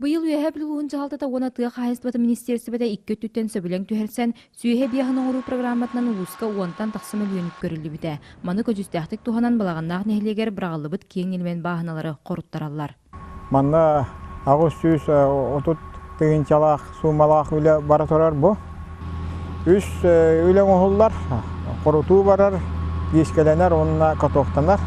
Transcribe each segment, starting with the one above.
Быйыл Үөһээ Бүлүү улууһун дьаһалтата уонна тыа хаһаайыстыбатын министиэристибэтэ икки өттүттэн сөбүлэҥ түһэрсэн, сүөһү эбиэһин оҥоруу программатынан улууска уонтан тахса мөлүйүөн үп көрүллүбүтэ. Маны көдьүүстээхтик туһанан Балаҕаннаах нэһилиэгэр быраҕыллыбыт киэҥ нэлэмэн бааһыналары хоруттараллар. Манна 830 тыһыынчалаах суумалаах үлэ бара турар бу. Үс үлэ оҥоһуллар, хорутуу барар, диискэлэнэр уонна катоктанар.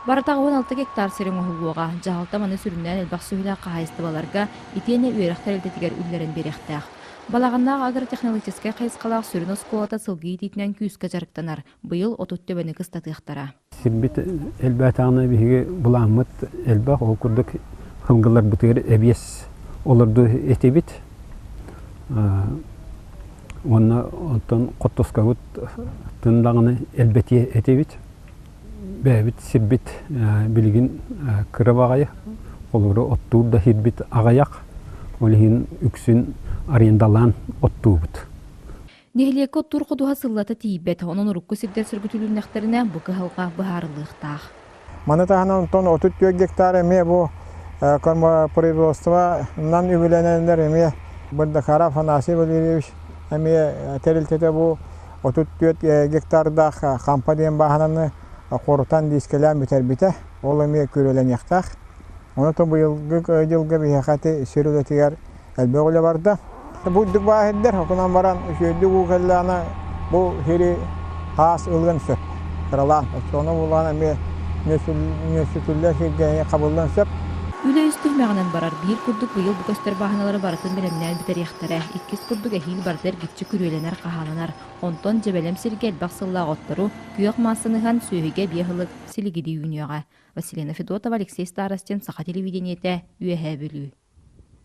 Барыта 16 гектар сири оҥоһуллуоҕа. Дьаһалта маны сүрүннээн элбэх сүһүлээх хаһаайыстыбаларга итиэннэ үөрэх тэрилтэтигэр үллэрэн биэриэхтээх. Балаҕаннаах агротехнологическай хайысхалаах сүрүн оскуолата сылгы иитиитинэн күүскэ дьарыктанар. Быйыл 30 төбөнү кыстатыахтара. Сирбит элбээтэҕинэ биһиги былааммыт элбэх, ол курдук сылгыларбытыгар эбиэс олорду этибит. Уонна онтон хоттускабыт тын даҕаны элбэтиэ этибит. Бэйэбит сирбит билигин кыра баҕайы, холобура оттуур да сирбит аҕыйах, ол иһин үксүн арендалаан оттуубут. Нэһилиэккэ оттуур ходуһа сыллата тиийбэт, онон урукку сирдэр сөргүтүлүннэхтэринэ бу кыһалҕа быһаарыллыахтаах. Маны таһынан онтон 34 гектар эмиэ бу кормопроизводствонан үбүлэнэннэр эмиэ Бырдакара Афанасий Валерьевич эмиэ тэрилтэтэ бу 34 гектардаах хампа диэн бааһынаны хорутан диискэлээн бүтэрбитэ. Ол эмиэ күрүөлэниэхтээх. Онон быйылгы дьылга биһиэхэ ити сир үлэтигэр элбэх үлэ барда. Бурдук бааһырдар, окунан баран үчүгэйдик уу кэллэҕинэ бу сири хаас ылыан сөп. Кыралаан, оччоҕуна булаан эмиэ нүөсүтүллэр сиргэ хабыллыан сөп. Үлэ үс түһүмэҕинэн барар. Биир курдук быйыл бу көстөр бааһыналары барытын бэлэмнээн бүтэриэхтэрэ. Иккис курдук эһиил барыта эргиччи күрүөлэнэр, хаһааланар. Онтон дьэбэлэм сиргэ элбэх сыллаах оттору, күөх маассаны ыһан, сүөһүгэ эбиэс ылык силигилии үүнүөҕэ. Василина Федотова, Алексей Старостин, Саха телевидениетэ, Үөһээ Бүлүү.